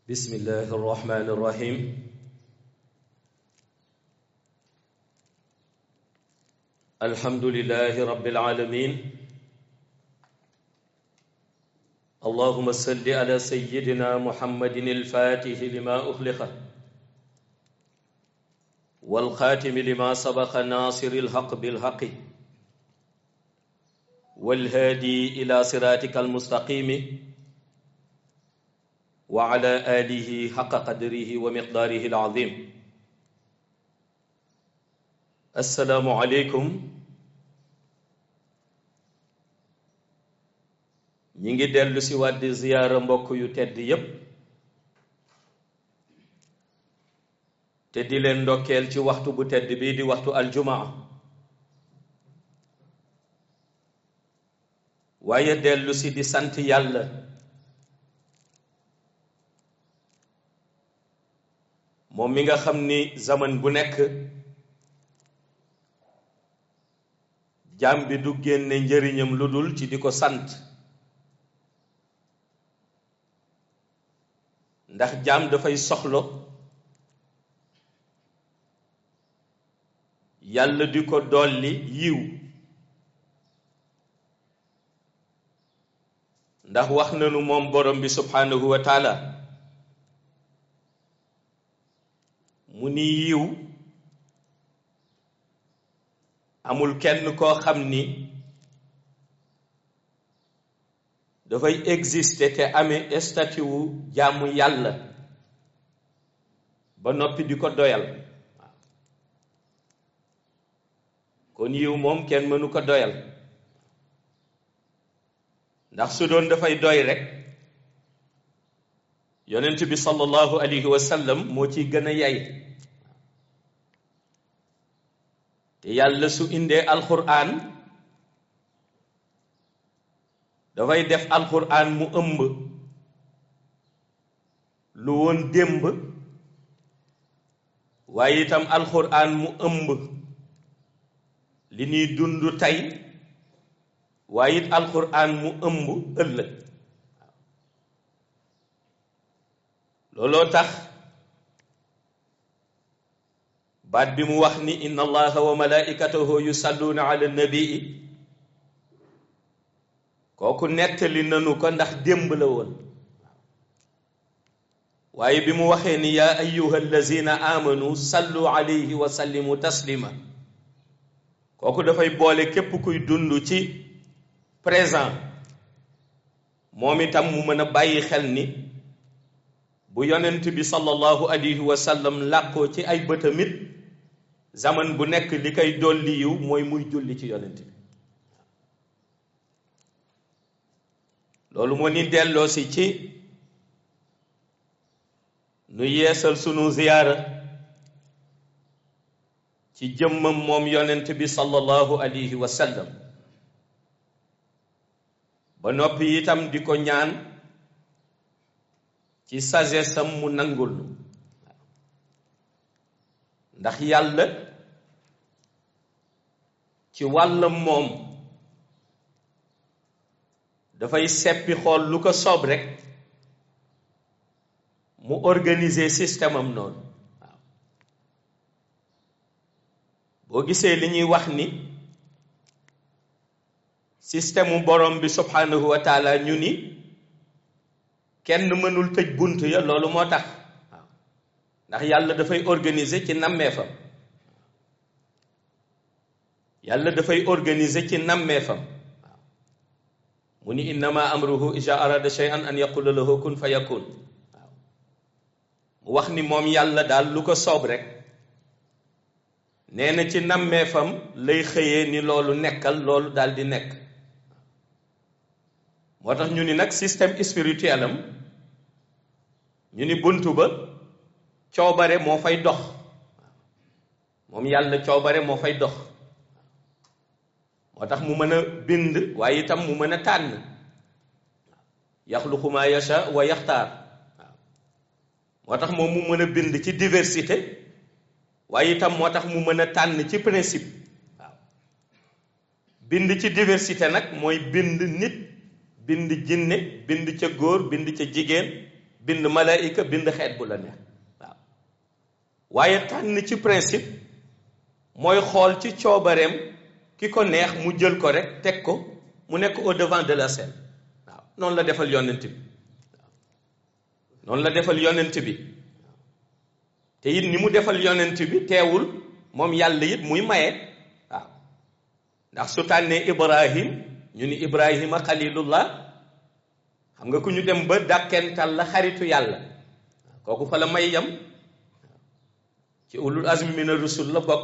بسم الله الرحمن الرحيم الحمد لله رب العالمين اللهم صل على سيدنا محمد الفاتح لما أخلق والخاتم لما سبق ناصر الحق بالحق والهادي إلى صراطك المستقيم وعلى آله حق قدره ومقداره العظيم السلام عليكم ñi ngi dellu si waat di ziyaara mbokk yu tedd yépp te di leen ndokkeel ci waxtu bu tedd bii di waxtu aljumaa waaye dellu si di sant yàlla moom mi nga xam ni zaman bu nekk jaam bi du génne njëriñam lu dul ci di ko sant ndax jaam dafay soxlo yàlla di ko dolli yiw ndax wax nanu moom borom bi subhanahu wa taala mu ni yiw amul kenn koo xam ni dafay exister te amee statut wu jaamu yàlla ba noppi di ko doyal kon yiw moom kenn mënu ko doyal ndax su doon dafay doy rek yonent bi sallallahu alayhi wa sallam moo ciy gën a yay te yàlla su indee alxuraan dafay def alxuraan mu ëmb lu woon démb waaye itam alxuraan mu ëmb li ñuy dund tey waaye it alxuraan mu ëmb ëllëg looloo tax baat bi mu wax ni inna allaha wa malaikatahu yusalluuna ala nabii kooku nettali nanu ko ndax démb la woon waaye bi mu waxee ni yaa ayyuha allazina amanu sallu alayhi wa sallimu taslima kooku dafay boole képp kuy dund ci présent moom itam mu mën a bàyyi xel ni bu yonent bi sallallahu alayhi wa sallam làqoo ci ay bëtamit zaman bu nekk li koy dolli yiw mooy muy julli ci yonent bi loolu moo ni delloosi ci nu yeesal sunu ziyaara ci jëmmam moom yonent bi sallallahu alayhi wa sallam ba noppi itam di ko ñaan ci sagesse am mu nangul ndax yàlla ci wàllam moom dafay seppi xool lu ko soob rek mu organiser système am noonu waaw boo gisee li ñuy wax ni système mu borom bi subhanahu wa taala ñu ni kenn mënul tëj bunt ya loolu moo tax waaw ndax yàlla dafay organiser ci nammeefam yàlla dafay organiser ci nammeefam waaw mu ni innama amruhu iza arada shay'an an yaqula lahu kun fa yakun waaw mu wax ni moom yàlla daal lu ko soob rek nee na ci nammeefam lay xëyee ni loolu nekkal loolu daal di nekk moo tax ñu ni nag système spirituel am ñu ni buntu ba coobare moo fay dox moom yàlla coobare moo fay dox moo tax mu mën a bind waaye itam mu mën a tànn yaxluqu maa yasha wa yaxtaar waaw moo tax moom mu mën a bind ci diversité waaye itam moo tax mu mën a tànn ci principe waaw bind ci diversité nag mooy bind nit bind jinne bind ca góor bind ca jigéen bind malaayika bind xeet bu la neex waaw waaye tànn ci principe mooy xool ci coobareem ki ko neex mu jël ko rek teg ko mu nekk au devant de la scène waaw noonu la defal yonent bi waaw noonu la defal yonent bi te it ni mu defal yonent bi teewul moom yàlla it muy maye waaw ndax su tànnee Ibrahim ñu ni Ibrahima xalilullah xam nga ku ñu dem ba dàkkental la xaritu yàlla kooku fa la may yam ci ulul azmi mina rusul la bokk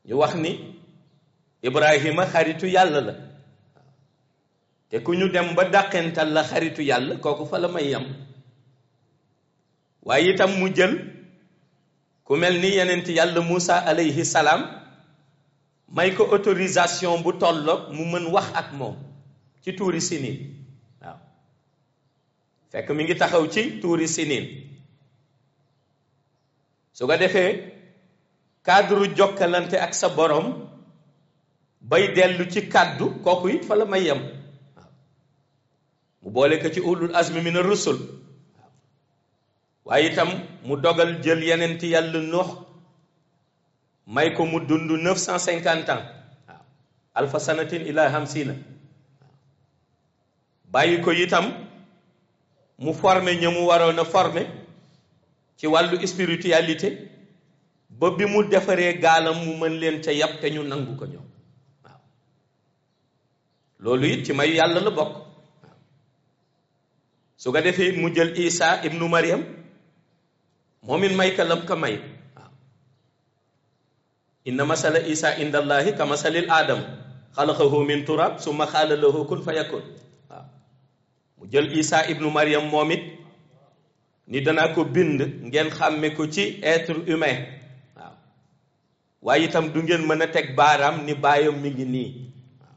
ñu wax ni Ibrahima xaritu yàlla la te ku ñu dem ba dàkkental la xaritu yàlla kooku fa la may yam waaye itam mu jël ku mel ni yenent yàlla Moussa alayhi salaam may ko autorisation bu tolloog mu mën wax ak moom ci tuuri siniin waaw fekk mi ngi taxaw ci tuuri siniin su ko defee cadre jokkalante ak sa borom bay dellu ci kàddu kooku it fa la may yem waaw mu boole ko ci ulul azmi mina rusul waaw waaye itam mu dogal jël yenenti yàlla Nuux may ko mu dund 950 ans waaw alfa sanatin ila hamsina waaw bàyyi ko itam mu formé ña mu waroon a formé ci wàllu spiritualité ba bi mu defaree gaalam mu mën leen ca yàpp te ñu nangu ko ñoom waaw loolu it ci mayu yàlla la bokk waaw su ko defee mu jël Isa ibnu Maryam moom it may ka lam ko may waaw inna masala Isa inda allahi ka masalil aadam xalaqahu min turab summa xaala lahu kun fa yakun waaw mu jël Isa ibnu Maryam moom it ni danaa ko bind ngeen xàmme ko ci être humain waaw waaye itam du ngeen mën a teg baaraam ni baayam mi ngi nii waaw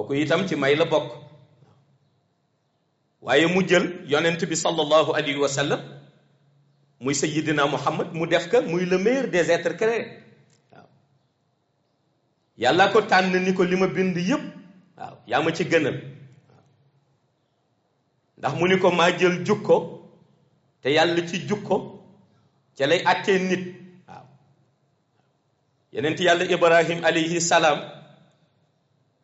kooku itam ci may la bokk waaye mu jël yonent bi sallallahu alayhi wa sallam muy sayyidina Muhammad mu def ko muy le meilleur des êtres créés waaw yàlla ko tànn ni ko li ma bind yépp waaw yaa ma ci gënal waaw ndax mu ni ko maa jël jukko te yàlla ci jukko ca lay àttee nit waaw yenent yàlla Ibrahim alayhi salaam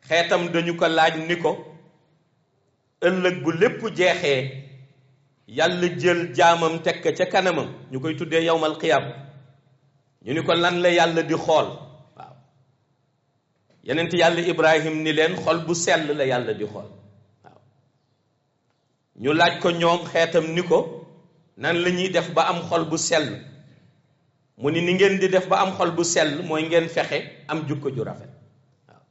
xeetam dañu ko laaj ni ko ëllëg bu lépp jeexee yàlla jël jaamam teg ca kanamam ñu koy tuddee yawmal qiyaam ñu ni ko lan la yàlla di xool waaw yenent yàlla Ibrahim ni leen xol bu sell la yàlla di xool waaw ñu laaj ko ñoom xeetam ni ko nan la ñuy def ba am xol bu sell mu ni ngeen di def ba am xol bu sell mooy ngeen fexe am jukko ju rafet waaw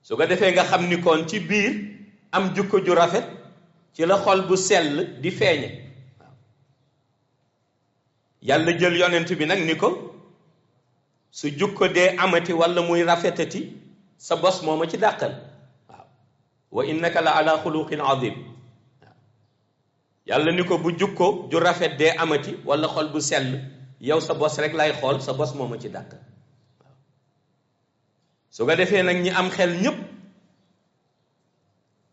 su ko defee nga xam ni kon ci biir am jukko ju rafet ci la xol bu sell di feeñe waaw yàlla jël yonent bi nag ni ko su jukko dee amati walla muy rafetati sa bos moo ma ci dàqal waaw wa innaka la ala xuluqin azim yàlla ni ko bu jukko ju rafet dee amati walla xol bu sell yow sa bos rek lay xool sa bos moo ma ci dàqal waaw su ko defee nag ñi am xel ñépp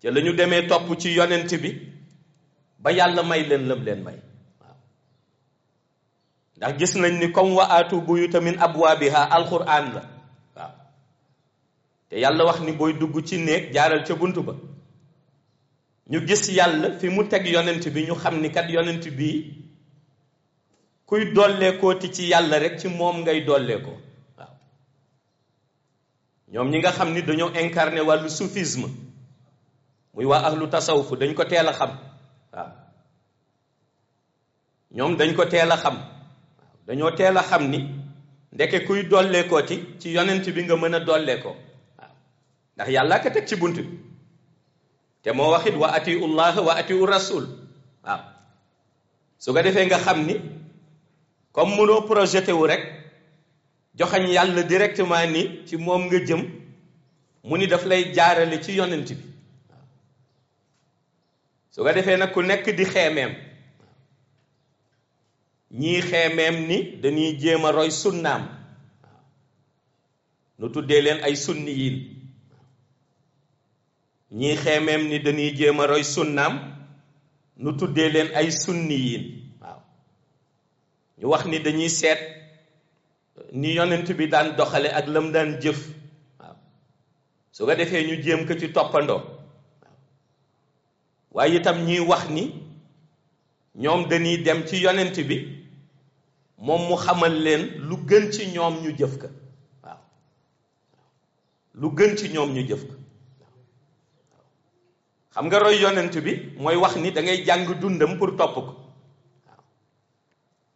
ca la ñu demee topp ci yonent bi ba yàlla may leen lëm leen may waaw ndax gis nañ ni comme wa aatu buyuta min abwaabiha alquran la waaw te yàlla wax ni booy dugg ci néeg jaaral ca bunt ba ñu gis yàlla fi mu teg yonent bi ñu xam ni kat yonent bii kuy dolleekooti ci yàlla rek ci moom ngay dolleekoo waaw ñoom ñi nga xam ni dañoo incarné wàllu soufisme muy waa ahlu tasawuf dañ ko teel a xam waaw ñoom dañ ko teel a xam waaw dañoo teel a xam ni ndeke kuy dolleekooti ci yonent bi nga mën a dolleekoo waaw ndax yàlla ka teg ci bunt bi te moo waxit wa atiu llah wa atiu rasul waaw su ko defee nga xam ni comme mënoo projeté wu rek joxañ yàlla directement ni ci moom nga jëm mu ni daf lay jaarale ci yonent bi waaw su ko defee nag ku nekk di xeemeem ñii xeemeem ni dañuy jéem a roy sunnaam waaw nu tuddee leen ay sunniyiin ñii xeemeem ni dañuy jéem a roy sunnaam nu tuddee leen ay sunniyiin waaw ñu wax ni dañuy seet ni yonent bi daan doxale ak lam daan jëf waaw su ko defee ñu jéem ko ci toppandoo waaw waaye itam ñuy wax ni ñoom dañuy dem ci yonent bi moom mu xamal leen lu gën ci ñoom ñu jëf ko waaw lu gën ci ñoom ñu jëf ko xam nga roy yonent bi mooy wax ni da ngay jàng dundam pour topp ko waaw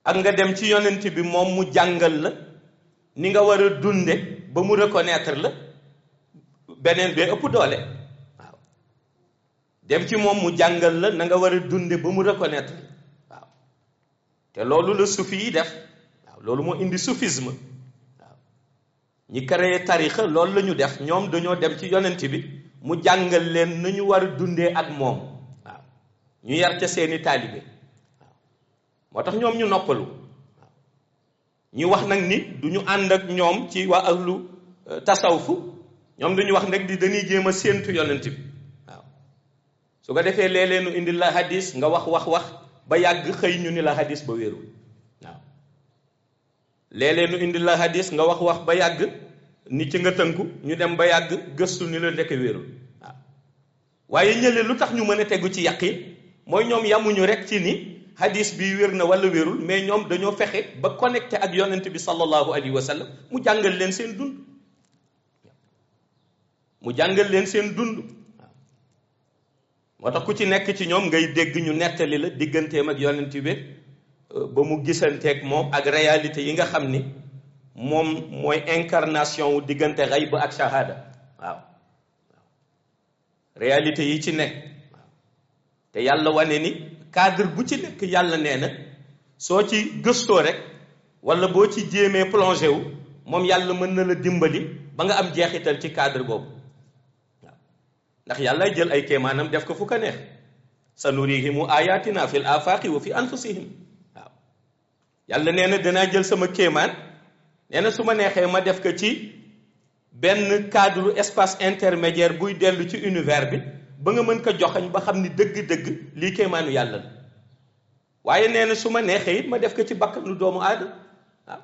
ak nga dem ci yonent bi moom mu jàngal la ni nga war a dunde ba mu reconnaître la beneen bee ëpp doole waaw dem ci moom mu jàngal la na nga war a dunde ba mu reconnaître la waaw te loolu la sufi yi def waaw loolu moo indi soufisme waaw ñi créé tarixa loolu la ñu def ñoom dañoo dem ci yonent bi mu jàngal leen nañu war a dundee ak moom waaw ñu yar ca seeni taalibe waaw moo tax ñoom ñu noppalu waaw ñu wax nag ni du ñu ànd ak ñoom ci waa ahlu tasawfu ñoom dañu wax nag di dañuy jéem a séentu yonent bi waaw su ko defee léeg-léeg nu indi la hadis nga wax ba yàgg xëy ñu ni la hadis ba wérul waaw léeg-léeg nu indi la hadis nga wax ba yàgg ni ci nga tënku ñu dem ba yàgg gëstu ni la ndeke wérul waaw waaye ñële lu tax ñu mën a tegu ci yaqin mooy ñoom yamuñu rek ci ni hadis bi wér na wala wérul mais ñoom dañoo fexe ba connecté ak yonent bi sallallahu alayhi wa sallam mu jàngal leen seen dund waaw moo tax ku ci nekk ci ñoom ngay dégg ñu nettali la digganteem ak yonent bi ba mu gisanteeg moom ak réalité yi nga xam ni moom mooy incarnation wu diggante xayb ak shahada waaw réalité yi ci nekk waaw te yàlla wane ni cadre bu ci nekk yàlla nee na soo ci gëstoo rek wala boo ci jéemee plongé wu moom yàlla mën na la dimbali ba nga am jeexital ci cadre boobu waaw ndax yàlla jël ay kéemaanam def ko fu ko neex sanurihimu ayatina fil afaqi wa fi anfusihim waaw yàlla nee na danaa jël sama kéemaan nee na su ma neexee ma def ko ci benn cadre espace intermédiaire buy dellu ci univers bi ba nga mën ko joxañ ba xam ni dëgg-dëgg lii kéemaanu yàlla la waaye nee na su ma neexee it ma def ko ci bakkanu doomu aadama waaw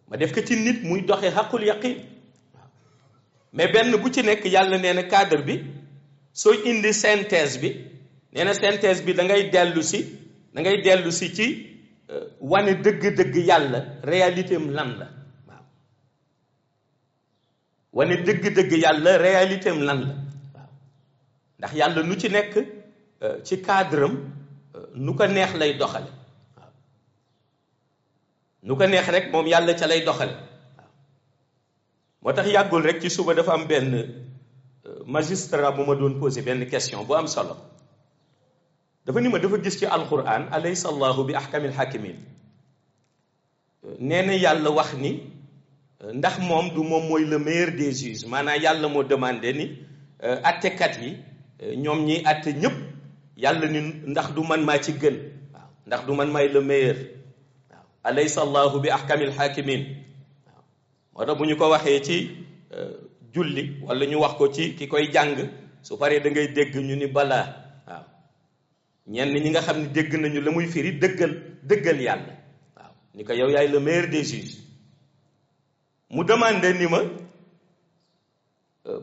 ma def ko ci nit muy doxee xaqul yaqin waaw mais benn bu ci nekk yàlla nee na cadre bi sooy indi synthèse bi nee na synthèse bi da ngay dellu si ci wane dëgg-dëgg yàlla réalité am lan la waaw wane dëgg-dëgg yàlla réalité am lan la waaw ndax yàlla nu ci nekk ci cadre am nu ko neex lay doxale waaw nu ko neex rek moom yàlla ca lay doxale waaw moo tax yàggul rek ci suba dafa am benn magistrat bu ma doon posé benn question bu am solo dafa ni ma dafa gis ci alquran alaysa allahu bi ahkamil hakimin nee na yàlla wax ni ndax moom du moom mooy le meilleur des juges maanaam yàlla moo demandé ni attekat yi ñoom ñiy atte ñëpp yàlla ni ndax du man maa ci gën waaw ndax du man maay le meilleur waaw alaysa allahu bi ahkamil hakimin waaw moo tax bu ñu ko waxee ci julli wala ñu wax ko ci ki koy jàng su paree da ngay dégg ñu ni balaa waaw ñenn ñi nga xam ne dégg nañu la muy firi dëggal yàlla waaw ni ko yow yaay le meilleur des juges mu demandé ni ma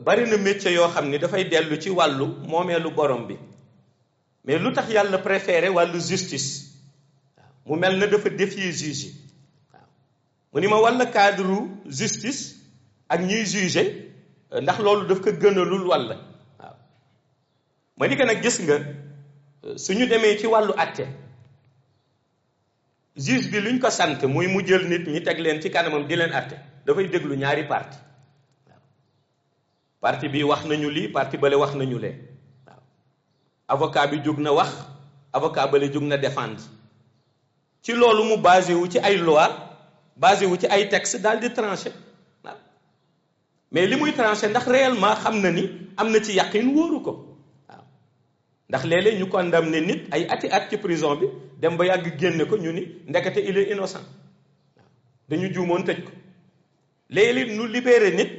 bari na métier yoo xam ni dafay dellu ci wàllu moomeelu borom bi mais lu tax yàlla préféré wàllu justice waaw mu mel na dafa défier juge yi waaw mu ni ma walla cadre justice ak ñuy juger ndax loolu daf ko gënalul walla waaw ma ni ko nag gis nga suñu demee ci wàllu àtte juge bi luñ ko sant muy mu jël nit ñi teg leen ci kanamam di leen àtte dafay déglu ñaari parti waaw parti bi wax nañu lii parti bale wax nañu lee waaw avocat bi jóg na wax avocat bale jóg na défendre ci loolu mu basé wu ci ay loi basé wu ci ay texte daal di tranché waaw mais li muy tranché ndax réellement xam na ni am na ci yaqin wóoru ko waaw ndax léeg-léeg ñu condamné nit ay ati at ci prison bi dem ba yàgg génne ko ñu ni ndekete il est innocent waaw dañu juumoon tëj ko léegi nu libéré nit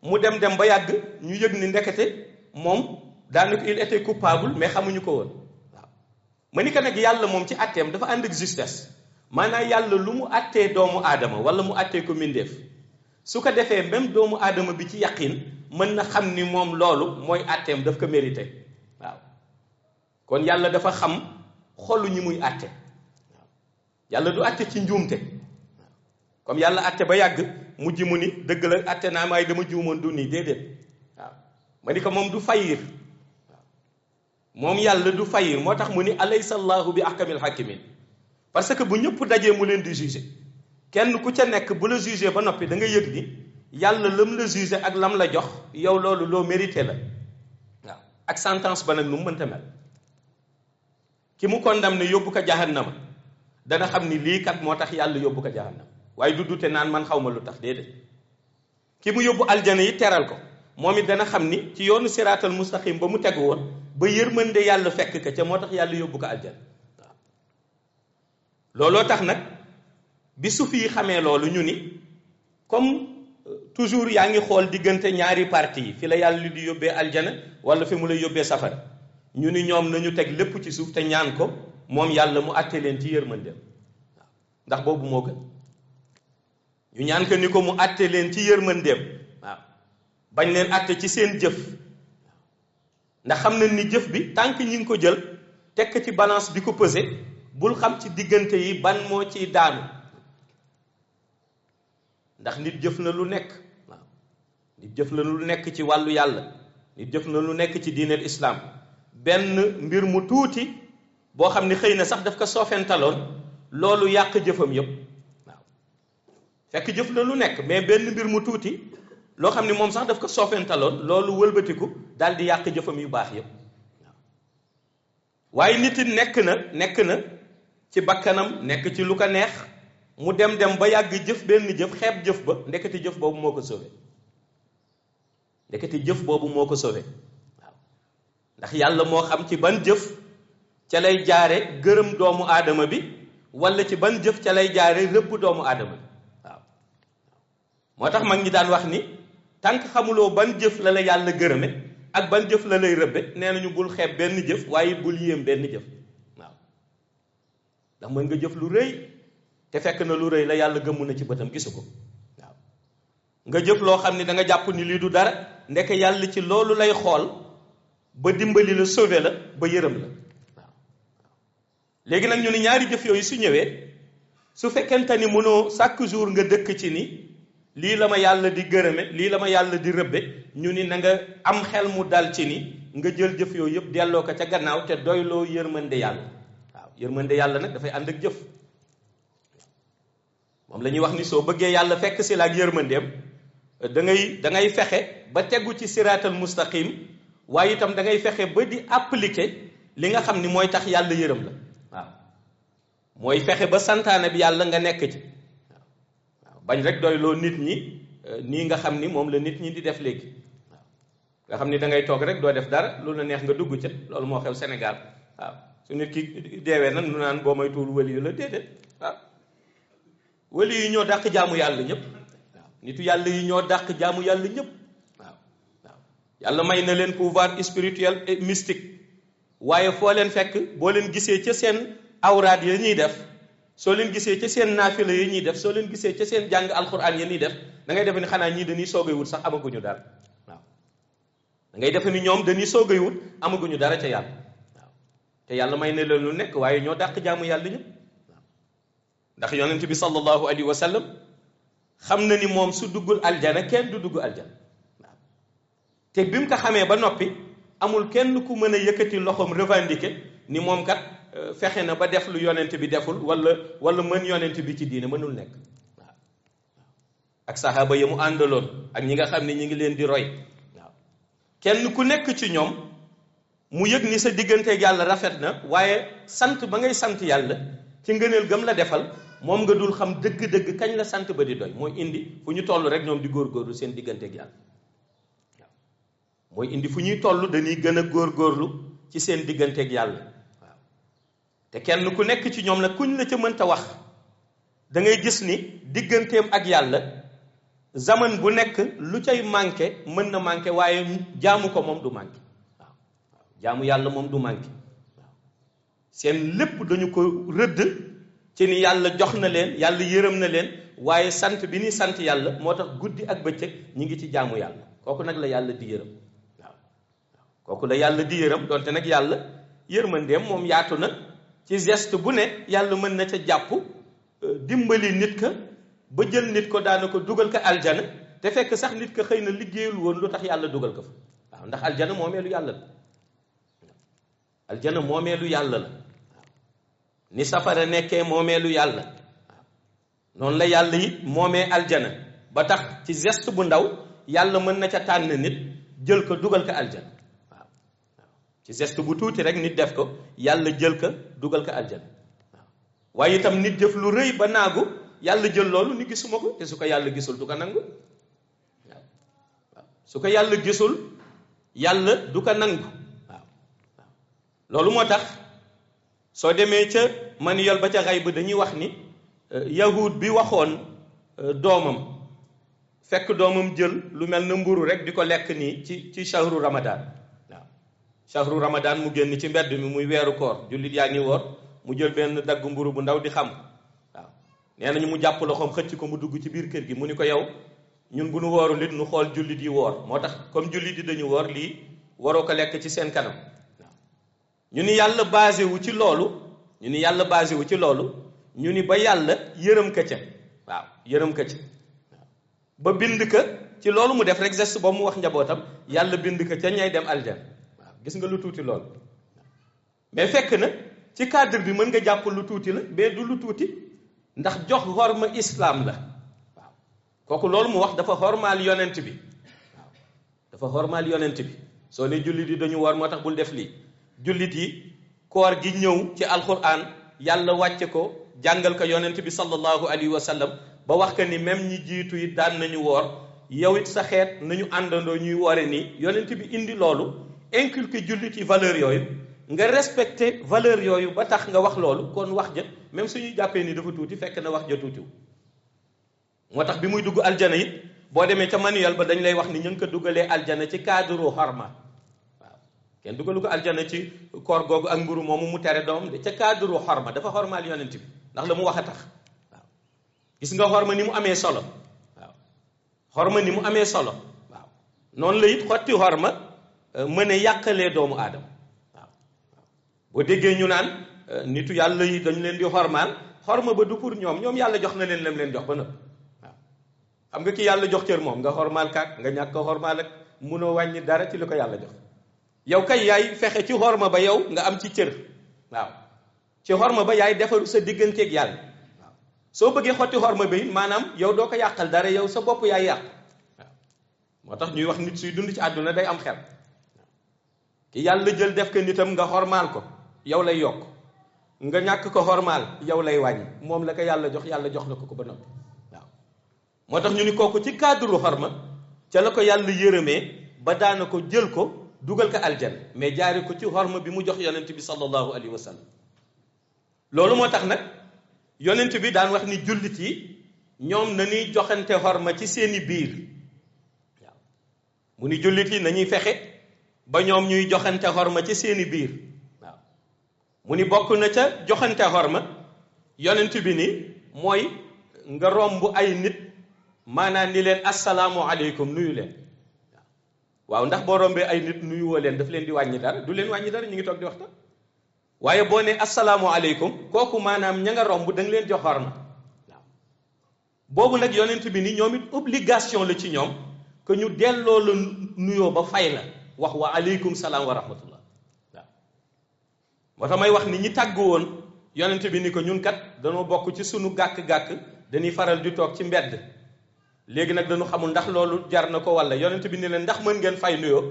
mu dem ba yàgg ñu yëg ni ndekete moom daanaka il était coupable mais xamuñu ko woon waaw ma ni ko nag yàlla moom ci atteem dafa ànd ak justesse maanaam yàlla lu mu attee doomu aadama wala mu attee ko mbindeef su ko defee même doomu aadama bi ci yaqin mën na xam ni moom loolu mooy atteem daf ko mérité waaw kon yàlla dafa xam xolu ñi muy atte waaw yàlla du atte ci njuumte comme yàlla atte ba yàgg mujj mu ni dëgg la atte naa maay dama juumoon du nii déedéet waaw ma ni ko moom du fayir waaw moom yàlla du fayir moo tax mu ni alaysa allahu bi ahkamil hakimin parce que bu ñëpp dajee mu leen di juger kenn ku ca nekk bu la juger ba noppi da nga yëg ni yàlla lam la juger ak lam la jox yow loolu loo mérité la waaw ak sentence ba nag nu mu mënta mel ki mu condamné yóbbu ko jahannama dana xam ni lii kat moo tax yàlla yóbbu ko jahannama waaye du dute naan man xaw ma lu tax déedéet ki mu yóbbu aljana yi teral ko moom it dana xam ni ci yoonu siraatal mustaqim ba mu tegu woon ba yërmande yàlla fekk ka ca moo tax yàlla yóbbu ko aljana waaw looloo tax nag bi su fi xamee loolu ñu ni comme toujours yaa ngi xool diggante ñaari parti yi fi la yàlla di yóbbee aljana wala fi mu lay yóbbee safara ñu ni ñoom nañu teg lépp ci suuf te ñaan ko moom yàlla mu àtte leen ci yërmandeem waaw ndax boobu moo gën ñu ñaan ko ni ko mu àtte leen ci yërmandeem waaw bañ leen àtte ci seen jëf ndax xam nañ ni jëf bi tant que ñi ngi ko jël tekk ci balance di ko peser bul xam ci diggante yi ban moo ciy daanu ndax nit jëf na lu nekk waaw nit jëf na lu nekk ci wàllu yàlla nit jëf na lu nekk ci diineel islaam benn mbir mu tuuti boo xam ni xëy na sax daf ko soofentaloon loolu yàq jëfam yépp waaw fekk jëf na lu nekk mais benn mbir mu tuuti loo xam ni moom sax daf ko soofentaloon loolu wëlbatiku daal di yàq jëfam yu baax yépp waaw waaye nit it nekk na ci bakkanam nekk ci lu ko neex mu dem ba yàgg jëf benn jëf xeeb jëf ba ndeketi jëf boobu moo ko sauvé ndeketi jëf boobu moo ko sauvé waaw ndax yàlla moo xam ci ban jëf ca lay jaare gërëm doomu aadama bi wala ci ban jëf ca lay jaare rëbb doomu aadama bi waaw moo tax mag ñi daan wax ni tànk xamuloo ban jëf la la yàlla gërëme ak ban jëf la lay rëbbe nee nañu bul xeeb benn jëf waaye bul yéem benn jëf waaw ndax mën nga jëf lu rëy te fekk na lu rëy la yàlla gëmm na ci bëtam gisu ko waaw nga jëf loo xam ne da nga jàpp ni lii du dara ndeke yàlla ci loolu lay xool ba dimbali la sauver la ba yërëm la waaw léegi nag ñu ni ñaari jëf yooyu su ñëwee su fekkente ni mënoo chaque jour nga dëkk ci ni lii la ma yàlla di gërëme lii la ma yàlla di rëbbe ñu ni na nga am xel mu dal ci ni nga jël jëf yooyu yëpp delloo ko ca gannaaw te doyloo yërmande yàlla waaw yërmande yàlla nag dafay ànd ak jëf moom la ñuy wax ni soo bëggee yàlla fekk si la ak yërmandeem da ngay fexe ba tegu ci siraatal mustaqim waaye itam da ngay fexe ba di appliquer li nga xam ni mooy tax yàlla yërëm la waaw mooy fexe ba santaane bi yàlla nga nekk ci waaw bañ rek doyloo nit ñi nii nga xam ni moom la nit ñi di def léegi waaw nga xam ni da ngay toog rek doo def dara loolu la neex nga dugg ca loolu moo xew Sénégal waaw su nit ki deewee nag nu naan boo may tuul wëli yu la déedéet waaw wëli yi ñoo dàq jaamu yàlla ñëpp waaw nitu yàlla yi ñoo dàq jaamu yàlla ñëpp waaw waaw yàlla may na leen pouvoir spirituel et mystique waaye foo leen fekk boo leen gisee ca seen awraad ya ñuy def soo leen gisee ca seen naafila ya ñuy def soo leen gisee ca seen jàng alxuraan ya ñuy def da ngay defe ni xanaa ñii dañuy soogay wut sax amaguñu dara waaw da ngay defe ni ñoom dañuy soogay wut amaguñu dara ca yàlla waaw te yàlla may na leen lu nekk waaye ñoo dàq jaamu yàlla ñëpp waaw ndax yonent bi sallallahu alayhi wa sallam xam na ni moom su duggul aljana kenn du dugg aljana waaw te bi mu ko xamee ba noppi amul kenn ku mën a yëkkati loxoom revendiquer ni moom kat fexe na ba def lu yonent bi deful wala mën yonent bi ci diine mënul nekk waaw ak saxaaba yi mu àndaloon ak ñi nga xam ne ñi ngi leen di roy waaw kenn ku nekk ci ñoom mu yëg ni sa digganteeg yàlla rafet na waaye sant ba ngay sant yàlla ci ngëneel gam la defal moom nga dul xam dëgg-dëgg kañ la sant ba di doy mooy indi fu ñu toll rek ñoom di góorgóorlu seen digganteeg yàlla waaw mooy indi fu ñuy toll dañuy gën a góorgóorlu ci seen digganteeg yàlla waaw te kenn ku nekk ci ñoom nag kuñ la ca mënta wax da ngay gis ni digganteem ak yàlla zaman bu nekk lu cay manqué mën na manqué waaye jaamu ko moom du manqué jaamu yàlla moom du manqué waaw seen lépp dañu ko rëdd ci ni yàlla jox na leen yàlla yërëm na leen waaye sant bi ni sant yàlla moo tax guddi ak bëccëg ñi ngi ci jaamu yàlla kooku nag la yàlla di yërëm waaw kooku la yàlla di yërëm donte nag yàlla yërmandeem moom yaatu na ci geste bu ne yàlla mën na ca jàpp dimbali nit ka ba jël nit ko daana ko dugal ko aljana te fekk sax nit ka xëy na liggéeyul woon lu tax yàlla dugal ko fa waaw ndax aljana moomeelu yàlla la aljana moomeelu yàlla la ni safara nekkee moomeelu yàlla waaw noonu la yàlla it moomee aljana ba tax ci geste bu ndaw yàlla mën na ca tànn nit jël ko dugal ko aljana waaw ci geste bu tuuti rek nit def ko yàlla jël ko dugal ko aljana waaw waaye itam nit jëf lu rëy ba naagu yàlla jël loolu ni gisuma ko te su ko yàlla gisul du ko nangu waaw waaw su ko yàlla gisul yàlla du ko nangu waaw waaw loolu moo tax soo demee ca man yol ba ca xay ba dañuy wax ni yahud bi waxoon doomam fekk doomam jël lu mel na mburu rek di ko lekk nii ci shahru ramadan waaw shahru ramadan mu génn ci mbedd mi muy weeru koor jullit yaa ngi woor mu jël benn dagg mburu bu ndaw di xam waaw nee nañu mu jàpp loxoom xëcc ko mu dugg ci biir kër gi mu ni ko yow ñun bu nu woorul it nu xool jullit yi woor moo tax comme jullit yi dañu woor lii waroo ko lekk ci seen kanam waaw ñu ni yàlla basé wu ci loolu ñu ni yàlla basé wu ci loolu ñu ni ba yàlla yërëm ka ca waaw yërëm ka ca waaw ba bind ka ci loolu mu def rek geste boobu mu wax njabootam yàlla bind ka ca ñay dem aljan waaw gis nga lu tuuti loolu mais fekk na ci cadre bi mën nga jàpp lu tuuti la mais du lu tuuti ndax jox xorma islam la waaw kooku loolu mu wax dafa xormaal yonent bi waaw dafa xormaal yonent bi soo ne jullit yi dañu war moo tax bul def lii jullit yi koor gi ñëw ci alquran yàlla wàcce ko jàngal ko yonent bi sallallahu alayhi wa sallam ba wax ka ni même ñi jiitu yi daan nañu woor yow it sa xeet nañu àndandoo ñuy woore nii yonent bi indi loolu inculquer jullit yi valeur yooyu nga respecté valeur yooyu ba tax nga wax loolu kon wax ja même suñuy jàppee ni dafa tuuti fekk na wax ja tuutiw moo tax bi muy dugg aljana it boo demee ca manuel ba dañ lay wax ni ñu ngi ko dugalee aljana ci cadre xorma waaw kenn dugalu ko aljana ci koor googu ak mburu moomu mu tere doom de ca cadre xorma dafa xormaal yonent bi ndax la mu wax a tax waaw gis nga xorma ni mu amee solo waaw xorma ni mu amee solo waaw noonu la it xotti xorma mën a yàqalee doomu aadama boo déggee ñu naan nitu yàlla yi dañu leen di xormaal xorma ba du pour ñoom yàlla jox na leen lam leen jox ba nëpp waaw xam nga ki yàlla jox cër moom nga xormaal kaak nga ñàkk ko xormaal ak munoo wàññi dara ci li ko yàlla jox yow kay yaay fexe ci xorma ba yow nga am ci cër waaw ci xorma ba yaay defaru sa digganteeg yàlla waaw soo bëggee xotti xorma ba it maanaam yow doo ko yàqal dara yow sa bopp yaay yàq waaw moo tax ñuy wax nit suy dund ci àdduna day am xel ki yàlla jël def ko nitam nga xormaal ko yow lay yokk nga ñàkk ko xormaal yow lay wàññi moom la ko yàlla jox na ko ba noppi waaw moo tax ñu ni kooku ci cadre xorma ca la ko yàlla yërëmee ba daana ko jël ko dugal ko aljan mais jaari ko ci xorma bi mu jox yonent bi sallallahu alayhi wa sallam loolu moo tax nag yonent bi daan wax ni jullit yi ñoom nañuy joxante xorma ci seeni biir waaw mu ni jullit yi nañuy fexe ba ñoom ñuy joxante xorma ci seeni biir mu ni bokk na ca joxante xorma yonent bi ni mooy nga romb ay nit maanaam ni leen assalaamu aleykum nuyu leen waaw ndax boo rombee ay nit nuyu woo leen daf leen di wàññi dara du leen wàññi dara ñu ngi toog di waxtaan waaye boo ne assalaamu aleykum kooku maanaam ña nga romb da nga leen jox xorma waaw boobu nag yonent bi ni ñoom it obligation la ci ñoom que ñu delloo la nuyoo ba fay la wax wa aleykum salaam wa rahmatullah moo tax may wax ni ñi tàgg woon yonent bi ni ko ñun kat dañoo bokk ci sunu gàkk-gàkk dañuy faral di toog ci mbedd léegi nag dañu xamul ndax loolu jar na ko wala yonent bi ni leen ndax mën ngeen fay nuyoo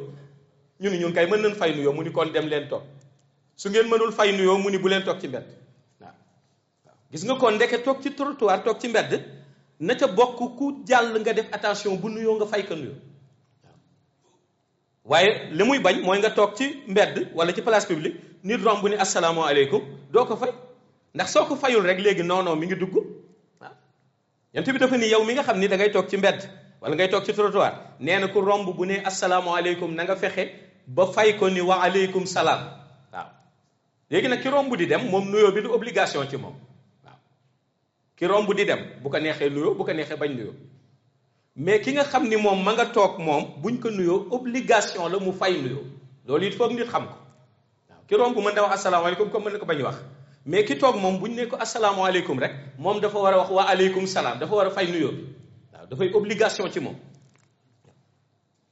ñu ni ñun kay mën nañ fay nuyoo mu ni kon dem leen toog su ngeen mënul fay nuyoo mu ni bu leen toog ci mbedd waaw gis nga kon ndeke toog ci trottoir toog ci mbedd na ca bokk ku jàll nga def attention bu nuyoo nga fay ko nuyoo waaye li muy bañ mooy nga toog ci mbedd wala ci place publique nit romb ni asalaamaaleykum doo ko fay ndax soo ko fayul rek léegi non mi ngi dugg waaw yonent bi dafa ni yow mi nga xam ni da ngay toog ci mbedd wala ngay toog ci trottoir nee na ku romb bu ne asalaamaaleykum na nga fexe ba fay ko ni wa aleykum salaam waaw léegi nag ki romb di dem moom nuyoo bi du obligation ci moom waaw ki romb di dem bu ko neexee nuyoo bu ko neexee bañ nuyoo mais ki nga xam ni moom ma nga toog moom buñ ko nuyoo obligation la mu fay nuyoo loolu it foog nit xam ko waaw ki romb mën na wax asalaamaaleykum comme mën na ko bañ wax mais ki toog moom buñ ne ko asalaamaaleykum rek moom dafa war a wax wa aleykum salaam dafa war a fay nuyoo bi waaw dafay obligation ci moom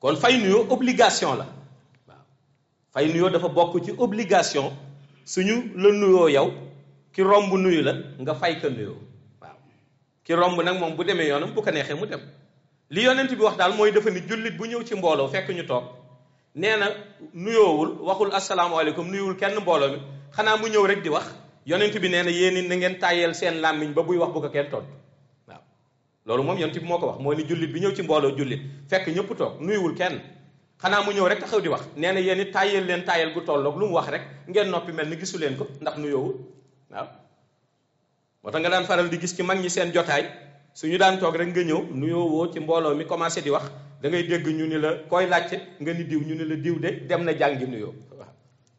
kon fay nuyoo obligation la waaw fay nuyoo dafa bokk ci obligation suñu la nuyoo yow ki romb nuyu la nga fay ko nuyoo waaw ki romb nag moom bu demee yoonam bu ko neexee mu dem li yonent bi wax daal mooy dafa ni jullit bu ñëw ci mbooloo fekk ñu toog nee na nuyoowul waxul asalaamaaleykum nuyuwul kenn mbooloo mi xanaa mu ñëw rek di wax yonent bi nee na yéen na ngeen tàyyeel seen làmmiñ ba buy wax bu ko kenn tontu waaw loolu moom yonent bi moo ko wax moo ni jullit bi ñëw ci mbooloo jullit fekk ñëpp toog nuyuwul kenn xanaa mu ñëw rek taxaw di wax nee na yéen it tàyyeel leen tàyyeel gu tolloog lu mu wax rek ngeen noppi mel ni gisu leen ko ndax nuyoowul waaw moo tax nga daan faral di gis ci mag ñi seen jotaay suñu daan toog rek nga ñëw nuyoo woo ci mbooloo mi commencé di wax da ngay dégg ñu ni la koy laajte nga ni diw ñu ni la diw de dem na jàngi nuyoo waaw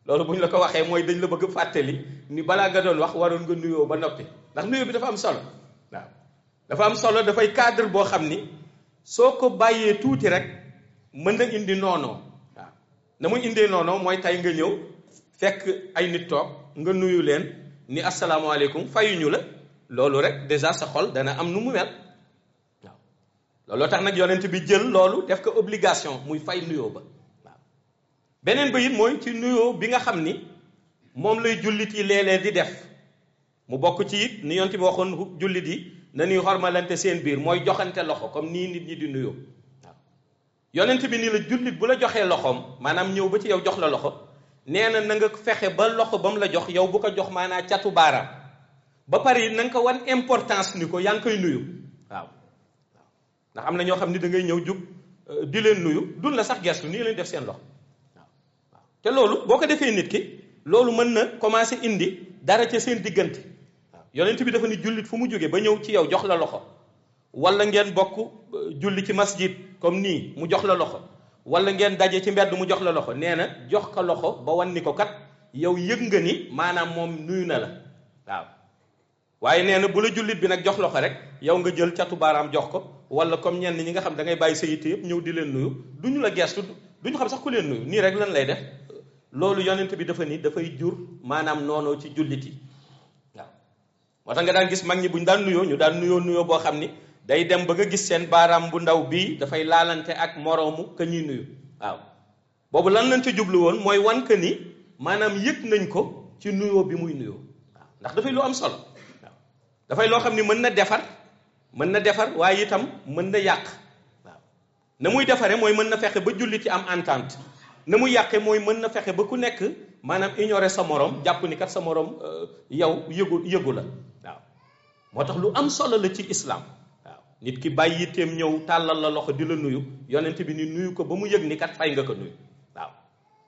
loolu bu ñu la ko waxee mooy dañ la bëgg fàttali ni balaa nga doon wax waroon nga nuyoo ba noppi ndax nuyoo bi dafa am solo waaw dafa am solo dafay cadre boo xam ni soo ko bàyyee tuuti rek mën na indi noonoo waaw na muy indee noonoo mooy tey nga ñëw fekk ay nit toog nga nuyu leen ni asalaamaaleykum fayuñu la loolu rek déjà sa xol dana am nu mu mel waaw looloo tax nag yonent bi jël loolu def ko obligation muy fay nuyoo ba waaw beneen ba it mooy ci nuyoo bi nga xam ni moom lay jullit yi léeg-léeg di def mu bokk ci it ni yonent bi waxoon jullit yi nañuy xormalante seen biir mooy joxante loxo comme nii nit ñi di nuyoo waaw yonent bi ni la jullit bu la joxee loxoom maanaam ñëw ba ci yow jox la loxo nee na nga fexe ba loxo ba mu la jox yow bu ko jox maanaam catu baaraam ba pare it na nga ko wan importance ni ko yaa ngi koy nuyu waaw ndax am na ñoo xam ni da ngay ñëw jug di leen nuyu dun la sax gestu nii leen def seen loxo waaw te loolu boo ko defee nit ki loolu mën na commencé indi dara ca seen diggante waaw yonent bi dafa ni jullit fu mu jógee ba ñëw ci yow jox la loxo wala ngeen bokk julli ci masjid comme nii mu jox la loxo wala ngeen daje ci mbedd mu jox la loxo nee na jox ko loxo ba wan ni ko kat yow yëg nga ni maanaam moom nuyu na la waaw waaye nee na bu la jullit bi nag jox loxo rek yow nga jël catu baaraam jox ko wala comme ñenn ñi nga xam da ngay bàyyi sa yitte yëpp ñëw di leen nuyu duñu la gestu duñu xam sax ku leen nuyu nii rek lan lay def loolu yonent bi dafa ni dafay jur maanaam noonoo ci jullit yi waaw moo tax nga daan gis mag ñi buñ daan nuyoo ñu daan nuyoo boo xam ni day dem ba nga gis seen baaraam bu ndaw bii dafay laalante ak moroomu ka ñuy nuyu waaw boobu lan lañ ca jublu woon mooy wan que ni maanaam yëg nañ ko ci nuyoo bi muy nuyoo waaw ndax dafay lu am solo waaw dafay loo xam ni mën na defar waaye itam mën na yàq waaw na muy defaree mooy mën na fexe ba jullit yi am entente na muy yàqee mooy mën na fexe ba ku nekk maanaam ignorer sa morom jàpp ni kat sa morom yow yëgu la waaw moo tax lu am solo la ci islam. nit ki bàyyi yitteem ñëw tàllal la loxo di la nuyu yonent bi ni nuyu ko ba mu yëg ni kat fay nga ko nuyu waaw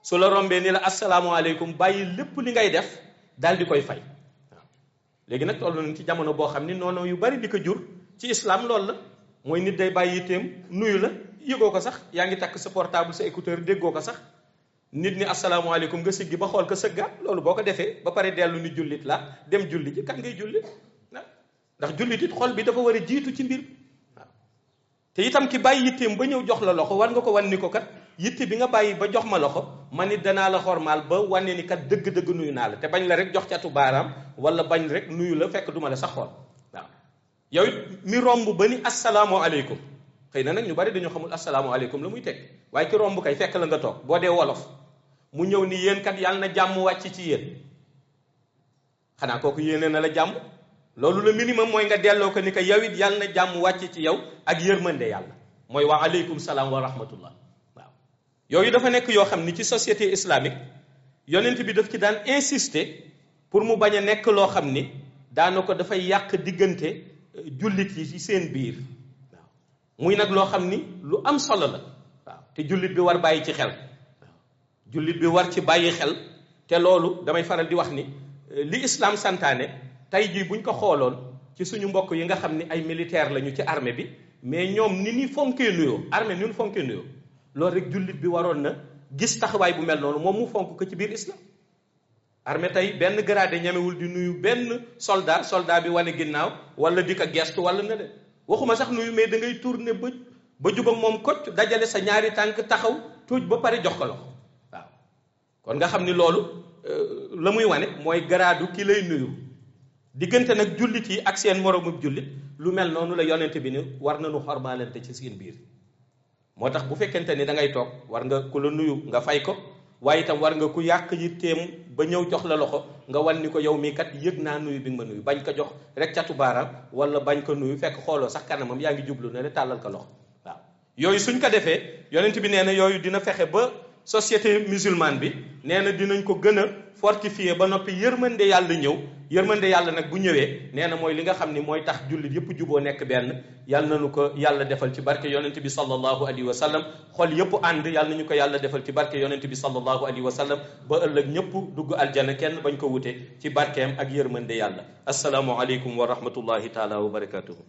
su la rombee ni la asalaamaaleykum bàyyi lépp li ngay def daal di koy fay waaw léegi nag toll nañ ci jamono boo xam ni noonu yu bari di ko jur ci islam loolu la mooy nit day bàyyi yitteem nuyu la yëgoo ko sax yaa ngi takk sa portable sa écouteur déggoo ko sax nit ni asalaamaaleykum nga siggi ba xool ko sëggaat loolu boo ko defee ba pare dellu ni jullit la dem julli ji kan ngay julli ndax jullit it xol bi dafa war a jiitu ci mbir waaw te itam ki bàyyi yitteem ba ñëw jox la loxo war nga ko wan ni ko kat yitte bi nga bàyyi ba jox ma loxo man it danaa la xormaal ba wane ni kat dëgg-dëgg nuyu naa la te bañ la rek jox catu baaraam wala bañ rek nuyu la fekk duma la sax xool waaw yow it mi romb ba ni asalaamaaleykum xëy na nag ñu bari dañoo xamul asalaamaaleykum la muy teg waaye ki romb kay fekk la nga toog boo dee wolof mu ñëw ni yéen kat yàlla na jàmm wàcc ci yéen xanaa kooku yéene na la jàmm loolu le minimum mooy nga delloo ko ni ko yow it yàlla na jàmm wàcc ci yow ak yërmande yàlla mooy wa aleykum salaam wa rahmatullah waaw yooyu dafa nekk yoo xam ni ci société islamique yonent bi daf ci daan insister pour mu bañ a nekk loo xam ni daana ko dafay yàq diggante jullit yi ci seen biir waaw muy nag loo xam ni lu am solo la waaw te jullit bi war bàyyi ci xel waaw jullit bi war ci bàyyi xel te loolu damay faral di wax ni li islam santaane tey jii buñ ko xooloon ci suñu mbokk yi nga xam ni ay militaire lañu ci armée bi mais ñoom ni ñuy fonkee nuyoo armée ni ñu fonkee nuyoo loolu rek jullit bi waroon na gis taxawaay bu mel noonu moom mu fonk ko ci biir islam. armée tey benn gradé ñemewul di nuyu benn soldat bi wane ginnaaw wala di ko gestu wala na de waxuma sax nuyu mais da ngay tourner ba jub ak moom kocc dajale sa ñaari tànk taxaw tuuj ba pare jox ko loxo waaw. kon nga xam ni loolu la muy wane mooy garaadu ki lay nuyu diggante nag jullit yi ak seen moromu jullit lu mel noonu la yonent bi ni war nañu xormaalante ci seen biir. moo tax bu fekkente ni da ngay toog war nga ku la nuyu nga fay ko waaye itam war nga ku yàq yitteem ba ñëw jox la loxo nga wan ni ko yow mii kat yëg naa nuyu bi nga ma nuyu bañ ko jox rek catu baaraam wala bañ ko nuyu fekk xooloo sax kanamam yaa ngi jublu ne le tàllal ko loxo waaw. yooyu suñ ko defee yonent bi nee na yooyu dina fexe ba société musulmane bi nee na dinañ ko gën a fortifier ba noppi yërmande yàlla ñëw. yërmande yàlla nag bu ñëwee nee na mooy li nga xam ni mooy tax jullit yëpp juboo nekk benn yàlla nañu ko yàlla defal ci barke yonent bi sallallahu alayhi wa sallam xol yëpp ànd yàlla nañu ko yàlla defal ci barke yonent bi sallallahu alayhi wa sallam ba ëllëg ñëpp dugg aljana kenn bañ ko wute ci barkeem ak yërmande yàlla asalaamu aleykum wa rahmatullahi taala wa barakatuhu